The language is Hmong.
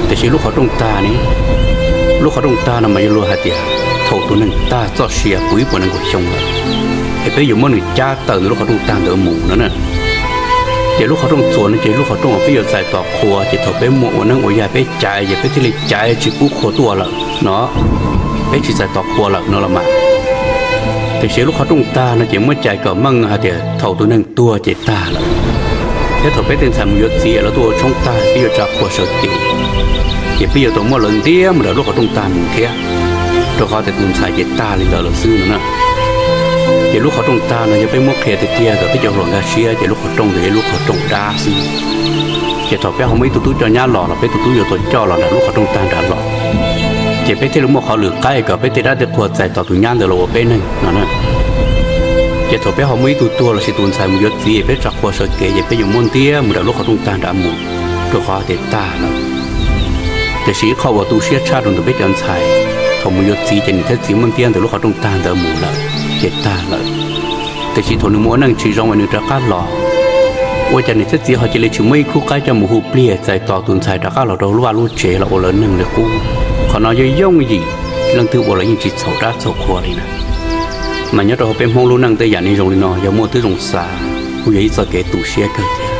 Tiam sis lub qhov rooj tag ne, lub qhov rooj tag no mas yog luag hais tias thaum tus neeg tag txoj sia puv ib puas nees nkaum xyoo lawm, es peb yuav muab nws cab tawm ntawm lub qhov rooj tag ntawd mus no na. Ces lub qhov rooj txuas no ces lub qhov rooj uas peb yuav txais tos qhua, ces thaum peb muaj ua neeb ua yaig peb caiv ces peb thiaj li caiv tsis pub qhua tuaj lawm no, peb tsis txais tos qhua lawm no los mas. Tiam sis lub qhov rooj tag no ces muab cais kom meej hais tias thaum tus neeg tuag ces tag lawm, thiab thaum peb tej ntxhais mus yuav txiv lawv tuaj ua tshoob tag peb yuav tsa qhua sawv kev, ces peb yuav tau muab lawv ntiab mus rau lub qhov rooj tag mus thiab, rau qhov tias tus ntxhais ces tag li ntawd lawm xwb no na. Ces lub qhov rooj tag no yog peb muab qhia tiag tiag kom peb cov hluas nkag siab ces lub qhov rooj ntawd yog lub qhov rooj dab xwb. Ces thaum peb ho muaj ib tug tub coj nyab los los peb tus tub yuav tau coj los nram lub qhov rooj tag nrad los, ces peb thiaj li muaj qhov lwm qaib kom peb tej dab tej qhua txais tos tus nyab ntawd los ua peb neeg no na. Ces thaum peb ho muaj ib tug tuag lossis tus ntxhais mus yuav txiv peb tsa qhua sawv kev ces peb yuav muab ntiab mus rau lub qhov rooj tag nrad mus, rau qhov tias tag lawm. Tiam sis ib qho uas tu siab tshaj rau ntawm peb cov ntxhais, thaum mus yuav txiv ces niam thiab txiv muab ntiab ntawm lub qhov rooj tag ntawd mus lawm, ces tag lawm. Tiam sis thaum nws mus ua neej tsis zoo es nws rov qab los, ua cas niam thiab txiv ho cia li tsis muab ib khub qaib coj mus hu pliag txais tos tus ntxhais rov qab los rau lub vaj lub tsev los ua lawv neeg li qub. Qhov no yog yooj yim, leej twg ua los yeej tsis txhaum dab txhaum qhua li na. Mas nyob rau hauv peb Hmoob lub neej tej yam neeg zoo li no yog muaj twb zoo xav, kuj yog ib txoj kev tu siab kawg thiab.